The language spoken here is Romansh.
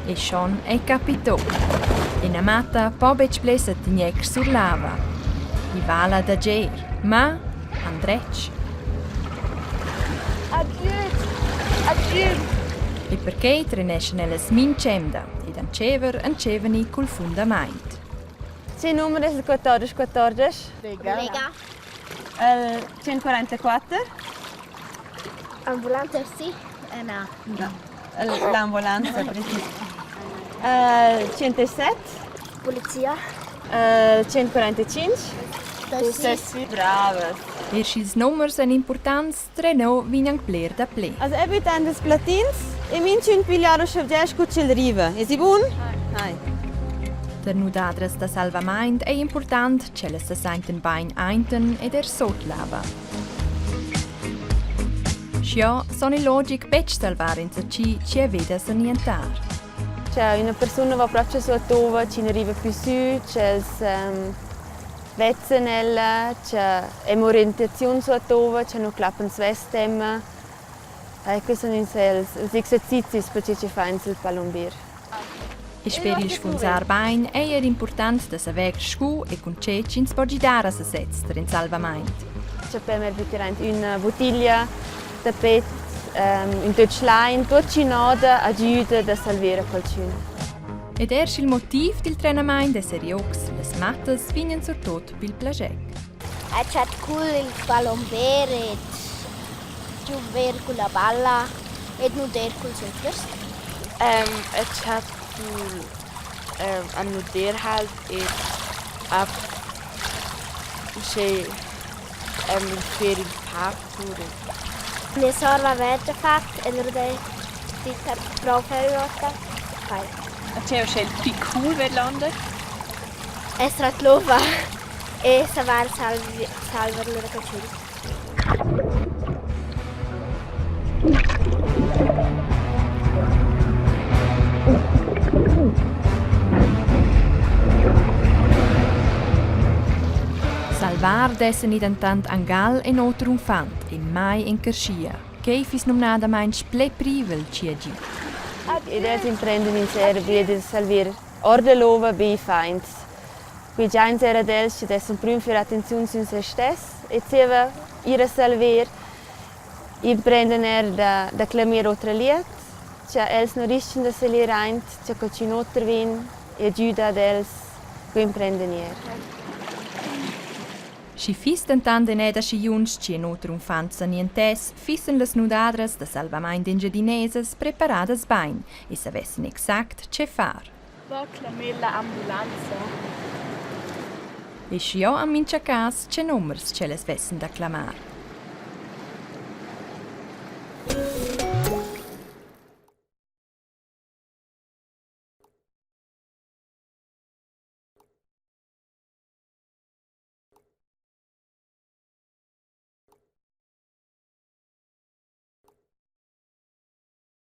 E schon ei capito. Ina matta po betg ple sa tegner sur lava. I vala da ger, ma andretg. Agid! Agid! E perquei treneschan ellas mintg'emda ed antschever entschevani cul fundamaint. Tgei numer es il 14 14? Lega. Lega. El 144? Ambulanza sì? Eh, na. No. L'ambulanza, precis. El 107? Polizia. El 145? Taxi. Bravas. Er sch'ils numers èn impurtants, trenò vegn anc bler dapli. Also eu büttan ils platins e minchün piglia uschè bger scu ch'el riva. Esi bun? Hai. Per nudadras da salvamaint ei impurtant ch'ellas sa saintan bain ainten ed er sot l'ava. Schio son il logic betg salvar insatgi chi veda sa nientar. Cioè üna persuna va proprio suot ova, chi nu riva plü sü, ch'els ähm, vezzan ella, cha hem orientaziun suot ova, cha nu clappan svess temma. E questi sun ins els, els exercizis per che chi fains il palombir. E sper il sfunsar bain ei er impurtant da saver scu e cun tge ch'ins po gidar a sesez tar in salvamaint. Cha per me büttar aint üna buttiglia da pet, ähm, ün töch lain, tuot chi noda agüda da salver a qualchün. Ed er sch'il motiv dil trenamaint è seriox, las mattas vegnan surtut pil plascher. È chat cool il palomber ed giuver cun la balla ed nuder culs oters. Et hat cool a nuder halt ed a uschè fer il parkour. Mia sora aveva già fatg e lura dit prova üna Fai. A tge uschè il pli cool vedlonder? Esser a l'ova e saver salvar lura qualchün. Salvar dessen i dentant angal in oter unfant e mai in carschia. Quei fiss numnadamain ple privel chia gi. Ed els imprenden in Serbia da salvir or da l'ova be faints. Quei giains era ad els chi dessan prüm fer attenziun sün se stess e zieva ir a salver. Imprenden eir da da clamir otra liet, cha els nu rischan da salir aint, cha qualchün oter vegn e agüda ad els, que imprenden eir. Schi fiss dentant eneda schi junsch chi en oter unfant sa nientess, fissen las nudadras da salvamaint engiadinesas preparadas bain e savessen exact che far. Va clamar la ambulanza. E schi jeu en mintga cas, tgei numers ch'ellas vessen da clamar.